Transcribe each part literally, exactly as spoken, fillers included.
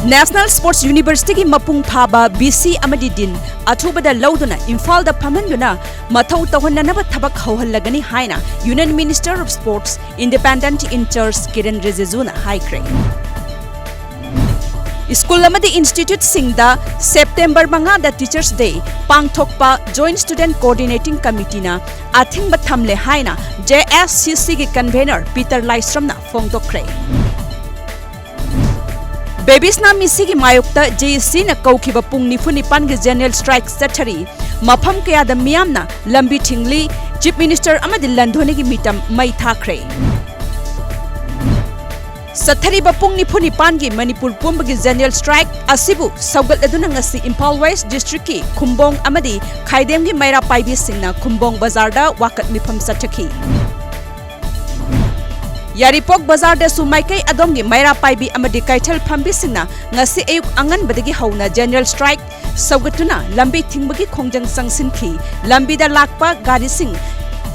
National Sports University ꯒꯤ ꯃꯄꯨꯡ ꯐꯥꯕ V C ꯑꯃꯗꯤ Dean ꯑꯊꯨꯕꯗ ꯂꯧꯗꯨꯅ ꯏꯝꯐꯥꯜꯗ ꯐꯝꯍꯟꯗꯨꯅ ꯃꯊꯧ ꯇꯧꯍꯟꯅꯅꯕ ꯊꯕꯛ ꯍꯧꯍꯜꯂꯒꯅꯤ ꯍꯥꯏꯅ Union Minister of Sports, Independent in Charge ꯀꯤꯔꯦꯟ ꯔꯤꯖꯤꯖꯨꯅ ꯍꯥꯏꯈ꯭ꯔꯦ꯫ ꯁ꯭ꯀꯨꯜ ꯑꯃꯗꯤ ꯏꯟꯁꯇꯤꯇ꯭ꯌꯨꯠꯁꯤꯡꯗ ꯁꯦꯞꯇꯦꯝꯕꯔ ꯃꯉꯥꯗ Teachers' Day ꯄꯥꯡꯊꯣꯛꯄ Joint Student Coordinating Committee ꯅ ꯑꯊꯤꯡꯕ ꯊꯝꯂꯦ ꯍꯥꯏꯅ J S C C ꯒꯤ convener ꯄꯤꯇꯔ ꯂꯥꯏꯁ꯭ꯔꯝꯅ ꯐꯣꯡꯗꯣꯛꯈ꯭ꯔꯦ꯫ ꯕꯦꯕꯤꯁꯅꯥ ꯃꯤꯁꯤꯒꯤ ꯃꯥꯌꯣꯛꯇ J A C ꯅ ꯀꯧꯈꯤꯕ ꯄꯨꯡ ꯅꯤꯐꯨ ꯅꯤꯄꯥꯟꯒꯤ general strike ꯆꯠꯊꯔꯤ꯫ ꯃꯐꯝ ꯀꯌꯥꯗ ꯃꯤꯌꯥꯝꯅ ꯂꯝꯕꯤ ꯊꯤꯡꯂꯤ꯫ Chief Minister ꯑꯃꯗꯤ ꯂꯟꯙꯣꯅꯤꯒꯤ ꯃꯤꯇꯝ ꯃꯩ ꯊꯥꯈ꯭ꯔꯦ꯫ ꯆꯠꯊꯔꯤꯕ ꯄꯨꯡ ꯅꯤꯐꯨ ꯅꯤꯄꯥꯟꯒꯤ ꯃꯅꯤꯄꯨꯔ ꯄꯨꯝꯕꯒꯤ general strike ꯑꯁꯤꯕꯨ ꯁꯧꯒꯠꯂꯗꯨꯅ ꯉꯁꯤ ꯏꯝꯐꯥꯜ West District ꯀꯤ ꯈꯨꯝꯕꯣꯡ ꯑꯃꯗꯤ ꯈꯥꯏꯗꯦꯝꯒꯤ ꯃꯩꯔꯥ ꯄꯥꯏꯕꯤꯁꯤꯡꯅ ꯈꯨꯝꯕꯣꯡ ꯕꯖꯥꯔꯗ ꯋꯥꯀꯠ ꯃꯤꯐꯝ ꯆꯠꯊꯈꯤ꯫ ꯌꯥꯏꯔꯤꯄꯣꯛ ꯕꯖꯥꯔꯗꯁꯨ ꯃꯥꯏꯀꯩ ꯑꯗꯣꯝꯒꯤ ꯃꯩꯔꯥ ꯄꯥꯏꯕꯤ ꯑꯃꯗꯤ ꯀꯩꯊꯦꯜ ꯐꯝꯕꯤꯁꯤꯡꯅ ꯉꯁꯤ ꯑꯌꯨꯛ ꯑꯉꯟꯕꯗꯒꯤ ꯍꯧꯅ general strike ꯁꯧꯒꯠꯇꯨꯅ ꯂꯝꯕꯤ ꯊꯤꯡꯕꯒꯤ ꯈꯣꯡꯖꯪ ꯆꯪꯁꯤꯟꯈꯤ꯫ ꯂꯝꯕꯤꯗ ꯂꯥꯛꯄ ꯒꯥꯔꯤꯁꯤꯡ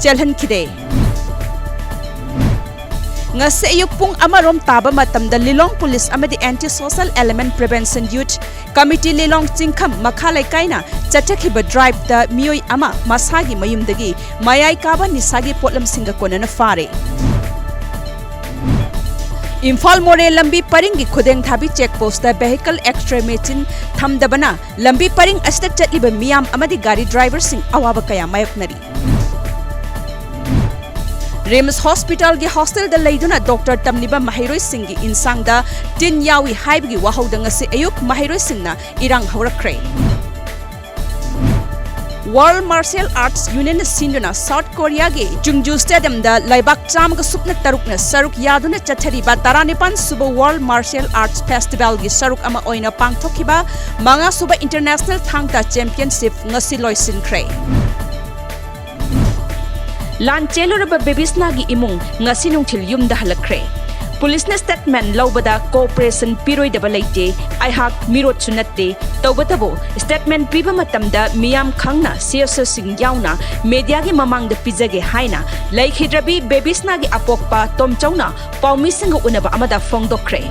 ꯆꯦꯜꯍꯟꯈꯤꯗꯦ꯫ ꯉꯁꯤ ꯑꯌꯨꯛ ꯄꯨꯡ ꯑꯃꯔꯣꯝ ꯇꯥꯕ ꯃꯇꯝꯗ ꯂꯤꯂꯣꯡ ꯄꯨꯂꯤꯁ ꯑꯃꯗꯤ Anti Social Element Prevention Youth Committee ꯂꯤꯂꯣꯡ ꯆꯤꯡꯈꯝ ꯃꯈꯥ ꯂꯩꯀꯥꯏꯅ ꯆꯠꯊꯈꯤꯕ driveꯇ ꯃꯤꯑꯣꯏ ꯑꯃ ꯃꯁꯥꯒꯤ ꯃꯌꯨꯝꯗꯒꯤ ꯃꯌꯥꯏ ꯀꯥꯕ ꯅꯤꯁꯥꯒꯤ ꯄꯣꯠꯂꯝꯁꯤꯡꯒ ꯀꯣꯟꯅꯅ ꯐꯥꯔꯦ꯫ ꯏꯝꯐꯥꯜ ꯃꯣꯔꯦ ꯂꯝꯕꯤ ꯄꯔꯤꯡꯒꯤ ꯈꯨꯗꯦꯡꯊꯥꯕꯤ check postꯇ vehicle X-ray machine ꯊꯝꯗꯕꯅ ꯂꯝꯕꯤ ꯄꯔꯤꯡ ꯑꯁꯤꯗ ꯆꯠꯂꯤꯕ ꯃꯤꯌꯥꯝ ꯑꯃꯗꯤ ꯒꯥꯔꯤ driverꯁꯤꯡ ꯑꯋꯥꯕ ꯀꯌꯥ ꯃꯥꯌꯣꯛꯅꯔꯤ꯫ RIMS hospitalꯒꯤ hostelꯗ ꯂꯩꯗꯨꯅ doctor ꯇꯝꯂꯤꯕ ꯃꯍꯩꯔꯣꯏꯁꯤꯡꯒꯤ ꯏꯟꯁꯥꯡꯗ ꯇꯤꯟ ꯌꯥꯎꯏ ꯍꯥꯏꯕꯒꯤ ꯋꯥꯍꯧꯗ ꯉꯁꯤ ꯑꯌꯨꯛ ꯃꯍꯩꯔꯣꯏꯁꯤꯡꯅ ꯏꯔꯥꯡ ꯍꯧꯔꯛꯈ꯭ꯔꯦ꯫ World Martial Arts Unionꯅ ꯁꯤꯟꯗꯨꯅ South Koreaꯒꯤ Chungju Stadiumꯗ ꯂꯩꯕꯥꯛ ꯆꯥꯝꯃꯒ ꯁꯨꯞꯅ ꯇꯔꯨꯛꯅ ꯁꯔꯨꯛ ꯌꯥꯗꯨꯅ ꯆꯠꯊꯔꯤꯕ ꯇꯔꯥꯅꯤꯄꯥꯟ ꯁꯨꯕ World Martial Arts Festivalꯒꯤ ꯁꯔꯨꯛ ꯑꯃ ꯑꯣꯏꯅ ꯄꯥꯡꯊꯣꯛꯈꯤꯕ ꯃꯉꯥ ꯁꯨꯕ International Thang Ta Championship ꯉꯁꯤ ꯂꯣꯏꯁꯤꯟꯈ꯭ꯔꯦ꯫ ꯂꯥꯟ ꯆꯦꯜꯂꯨꯔꯕ ꯕꯦꯕꯤꯁꯅꯥꯒꯤ ꯏꯃꯨꯡ ꯉꯁꯤ ꯅꯨꯡꯊꯤꯜ ꯌꯨꯝꯗ ꯍꯜꯂꯛꯈ꯭ꯔꯦ꯫ ꯄꯨꯂꯤꯁꯅ statement ꯂꯧꯕꯗ cooperation ꯄꯤꯔꯣꯏꯗꯕ ꯂꯩꯇꯦ, ꯑꯩꯍꯥꯛ ꯃꯤꯔꯣꯠꯁꯨ ꯅꯠꯇꯦ, ꯇꯧꯕꯇꯕꯨ statement ꯄꯤꯕ ꯃꯇꯝꯗ ꯃꯤꯌꯥꯝ ꯈꯪꯅ CSOꯁꯤꯡ ꯌꯥꯎꯅ mediaꯒꯤ ꯃꯃꯥꯡꯗ ꯄꯤꯖꯒꯦ ꯍꯥꯏꯅ ꯂꯩꯈꯤꯗ꯭ꯔꯕꯤ ꯕꯦꯕꯤꯁꯅꯥꯒꯤ ꯑꯄꯣꯛꯄ ꯇꯣꯝꯆꯧꯅ ꯄꯥꯎꯃꯤꯁꯤꯡꯒ ꯎꯅꯕ ꯑꯃꯗ ꯐꯣꯡꯗꯣꯛꯈ꯭ꯔꯦ꯫